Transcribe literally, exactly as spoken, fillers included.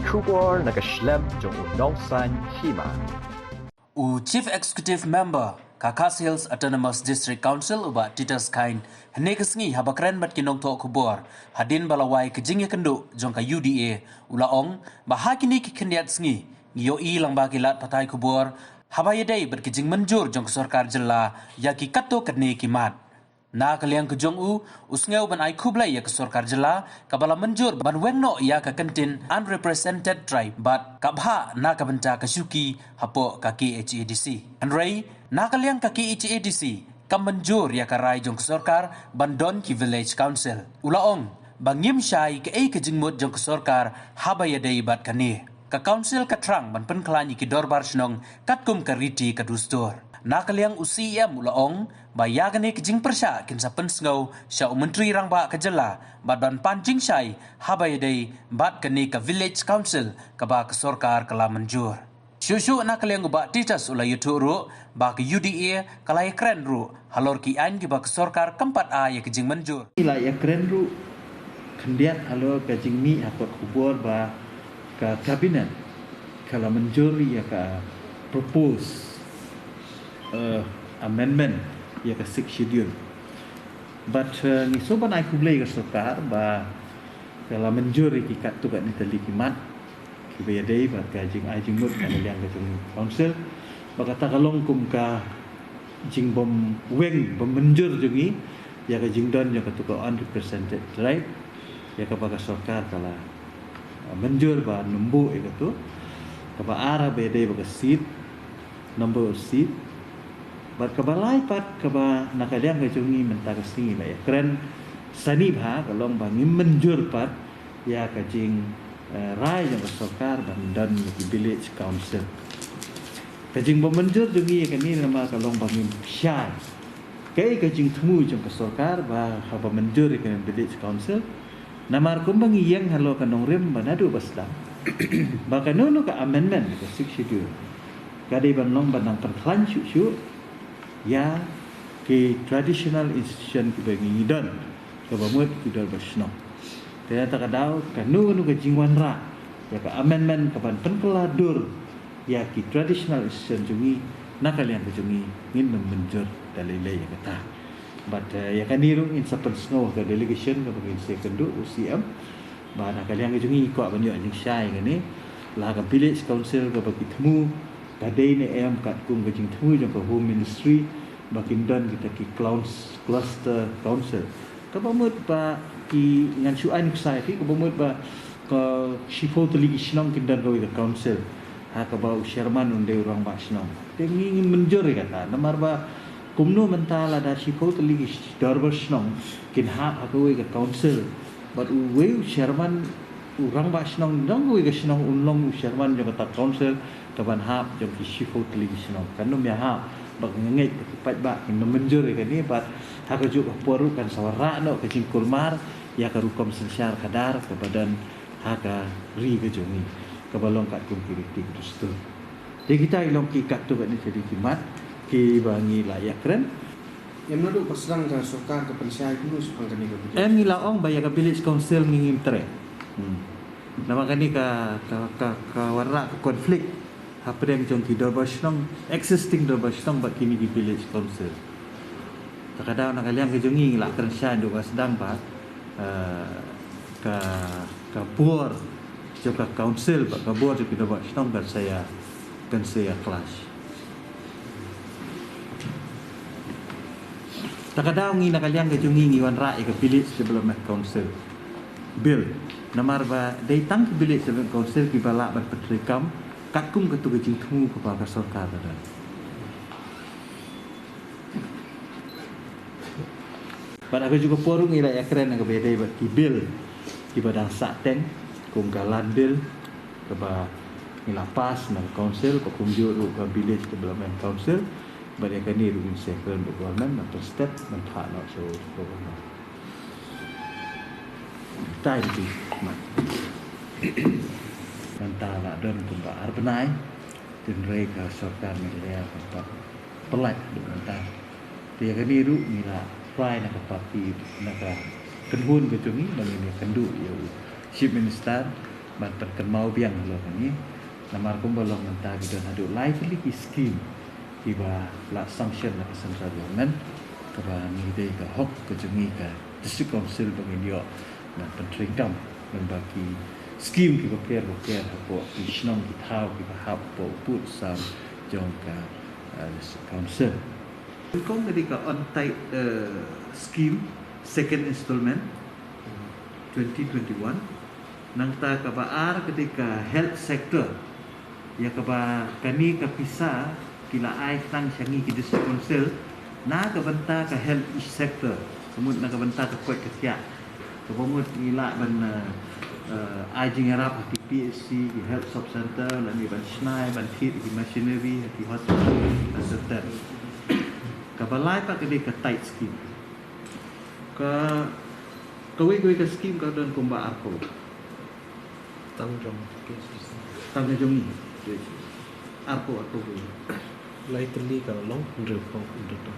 Khubor na ka shlem jong u nongsan hima. U Chief Executive Member ka Khasi Hills Autonomous District Council u Bah Titus Chyne hynne ka sngi haba kren bad ki nongthoh khubor hadien ba la wai ka jingïakynduh jong ka U D A u la ong ba ha kine ki khyndiat sngi ngi ïohi lang ba ki lad pathai khubor haba ïadei bad ka jingmynjur jong ka sorkar jylla ïa ki katto katne ki mat. Na ka liang ka jong u, u sngew ban ai khublei ïa ka sorkar jylla kaba la mynjur ban weng noh ïa ka kyntien unrepresented tribe bad ka bhah na ka bynta ka shuki hapoh ka K H A D C. Hynrei na ka liang ka K H A D C kam mynjur ïa ka rai jong ka sorkar ban don ki village council. U la ong ba ngim shai kaei ka jingmut jong ka sorkar haba ïadei bad kane. Ka council ka thrang ban pynkhlaiñ ïa ki dorbar shnong katkum ka riti ka dustur. Na ka liang u C E M u la ong ba ïa kane ka jingpyrshah kin sa pynsngew sha u Myntri Rangbah ka jylla bad ban pan jingshai haba ïadei bad kane ka village council kaba ka sorkar ka la mynjur. Shuh shuh na ka liang u Bah Titus u la ïathuh ruh ba ka U D A ka la ïakren ruh halor ki aiñ kiba ka sorkar kam pat ai ïa ka jingmynjur. Ngi la ïakren ruh khyndiat halor ka jingmih ha kot khubor ba ka cabinet ka la mynjur ïa ka propose eh, amendment ïa ka Sixth Schedule. But eh, ngi sngewbha ban ai khublei ka sorkar ba ka la mynjur ïa ki katto katne tylli ki mat kiba ïadei bad ka jingai jingmut na ka liang ka jong council. Ba kata ka long kum ka jingbym weng bym mynjur jong ngi ïa ka jingdon jong kato ka unrepresented tribe ïa kaba ka sorkar ka la mynjur ba nym buh ïa kato. Kaba ar ba ïadei bad ka seat, number of seat. Bad kaba lai pat kaba na ka liang ka jong ngi mynta ka sngi la ïakren sani bha ka long ba ngim mynjur pat ïa ka jing eh, rai jong ka sorkar ban don ïa ki village council. Ka jingbym mynjur jong ngi ïa kane namar ka long ba ngim shai kaei ka jingthmu jong ka sorkar ba haba mynjur ïa ka village council. Namar kumba ngi ïeng halor ka nongrim ba naduh ba sdang ba kano kano ka amendment ka Sixth Schedule ka dei ban long ban nang pynkhlaiñ shuh shuh ïa ki traditional institution kiba ngi don kaba mut ki dorbar shnong. Te na kata ka daw kano kano ka jingwanrah ïa ka amendment kaban pynkylla dur ïa ki traditional institution jong ngi na ka liang ka jong ngi ngin nym mynjur da lei lei ïa kata. Bad eh, ïa kane ruh ngin sa pynsngew ha ka delegation kaba ngin sa ïakynduh u C M. Ba na ka liang ka jong ngi ngi kwah ban ïoh jingshai ïa kane la ka village council kaba ki thmu ka dei ne em katkum ka jingthmu jong ka Home Ministry ba kin don kita ki clowns cluster council. Kaba mut ba ki ngan shu ai nuksa ïa phi kaba mut ba ka shiphew tylli ki shnong kin don kawei ka council ha kaba u chairman un dei u rangbah shnong. Te ngi ngim mynjur ïa kata namar ba kumno mynta lada shiphew tylli ki dorbar shnong kin hap ha kawei ka council bad uwei u chairman u rangbah shnong jong kawei ka shnong un long u chairman jong kata council kaban hap jong ki shiphew tylli ki shnong. Kan ym ïa hap ba ka ngeit ba ki paidbah kin nym mynjur ïa kane bad ha kajuh ka por ruh kan sa wanrah noh ka jingkulmar ïa ka rukom synshar khadar kaba don ha ka ri ka jong ngi kaba long katkum ki riti ki dustur. Te kita ki long ki katto katne tylli ki mat kiba ngi la ïakren. Em naduh ba sdang ka sorkar ka pynshai kumno shaphang kane ka bidang? Em ngi la ong ba ïa ka village council ngi ngim treh. Hmm. Namar kane ka ka ka, ka wanrah ka conflict hapdeng jong ki dorbar shnong, existing dorbar shnong bad kine ki village council. Kata ka daw na ka liang ka jong ngi ngi la kren shai naduh ba sdang ba eh, ka ka bor jong ka council bad ka bor jong ki dorbar shnong kan sa ïa kan sa ïa clash. Ta ka daw ngi na ka liang ka jong ngi ngi wanrah ïa ka Village Development Council Bill. Namar ba dei tang ka Village Development Council kiba lah ban pyntreikam katkum katu ka jingthmu kaba ka sorkar ka don. Bad ha kajuh ka por ruh ngi la ïakren ha kaba ïadei bad ki bill kiba dang sahteng kum ka Land Bill kaba ngi la pass na ka council bad kumjuh ruh ka Village Development Council. Bad ïa kane ruh ngin sa ïakren bad government ban pynstep ban phah noh sha u governor. Tai di mat. Mynta la don kumba ar bnai. Hynrei ka sorkar Meghalaya ka pat pynlait haduh mynta. Te ïa kane ruh ngi la apply na ka party na ka kynhun ka jong ngi ba ngin ïakynduh ïa u Chief Minister ban pynkynmaw biang halor kane. Namar kumba long mynta ki don haduh lai tylli ki skim kiba la sanction na ka central government, kaba ngi dei ka hok ka jong ngi ka District Council ba ngin ïoh ban pyntreikam lyngba ki skim kiba pher ba pher hapoh ki shnong ki thaw kiba hap hapoh u pud sam jong ka, uh, District Council. Nyngkong ka dei ka Untied, uh, Scheme, second installment, twenty twenty-one. Nangta kaba ar ka dei ka health sector, ïa kaba kane ka pisa ki la ai tang sha ngi ki District Council na ka bynta ka health sector. Ka mut na ka bynta ka koit ka khiah, kaba mut ngi lah ban, uh, uh, ai jingïarap ha ki P H C, ki health sub center, lane ban shna, ban thied ki machinery ha ki hospital, et cetera. Kaba lai pat ka dei ka Tied Scheme. Ka, kawei kawei ka skim ka don kumba arphew. Tang jong K H D C. Tang ka jong ngi. Arphew, arphew kawei. Lai tylli ka la long hynriewphew, hynriewphew.